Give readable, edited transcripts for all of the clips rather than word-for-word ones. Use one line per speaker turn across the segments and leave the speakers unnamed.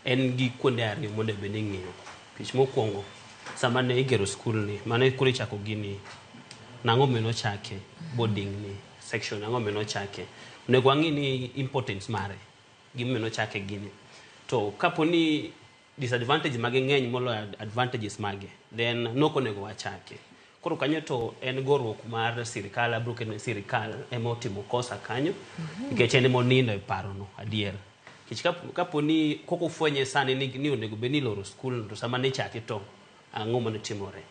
En gi kuonde ariyo mondo bed ni ing'iyo. Nikech mokwongo, sama ne igero skul ni, mane koro ichako gini, nang'o mane ochake boarding ni section ang'o mane ochake. Onego wang'i ni importance mare, gima nochake gini. To kapo ni disadvantage mage ng'eny moloyo advantages mage, then nok onego wachake. Koro kanyo to en goruok mar sirikal, abiro keto ni sirikal ema otimo kosa kanyo, nikech en ema onindo e parono adier. Nikech kapo ni kok ofwenye sani ni onego bed ni iloro skul to sama ne ichake to ang'o mane timore.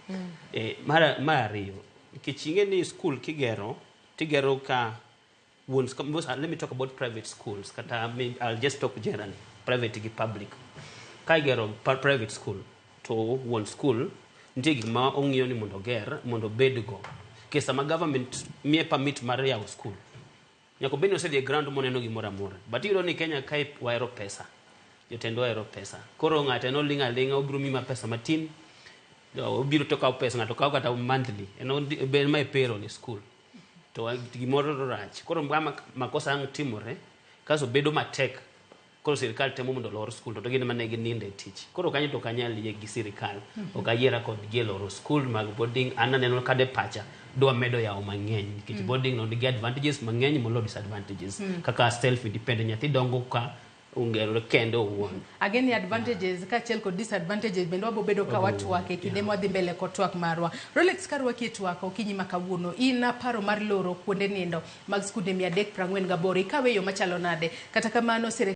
Mar ariyo, nikech ing'e ni skul kigero, tigero ka wuon because, let me talk about private schools kata I'll just talk generally private gi public. Ka igero private school to wuon school nitie gik ma ong'iyo ni mondo oger mondo obed go. Nikech sama government miye permit mar yawo school, nyaka obed ni osedhi e ground moneno gimoro amora. But iyudo ni Kenya kae wahero pesa. Jotendwa ohero pesa. Koro ng'ato en oling' aling'a obiro miyi ma pesa matin, obiro to okawo pesa ng'ato kawo kata monthly en ber ma e payroll e school. To gimoro rach. Koro makosa ang' timore, kaso bedo matek koro sirikal temo mondo olor skul to gin ema ne ginindo e tich. Koro kanyo to ok anyal yie gi sirikal. Ok ayiera kodgi e loro skul mag boarding. An aneno kade pacha dwa medo yawo mang'eny nikech boarding no nigi advantages mang'eny moloyo disadvantages. Kaka self independent nyathi dongo ka ongerore kende owuon.
Ageni advantages kaachiel kod disadvantages bende wabo bedo ka watwak e kinde mwadhi mbele kod twak marwa. Rolex karwaki e twak okinyi ma kawuono, in paro mar loro kuonde nindo mag skunde 348 ikawe e yo machalo nade? Kata kamano sirikal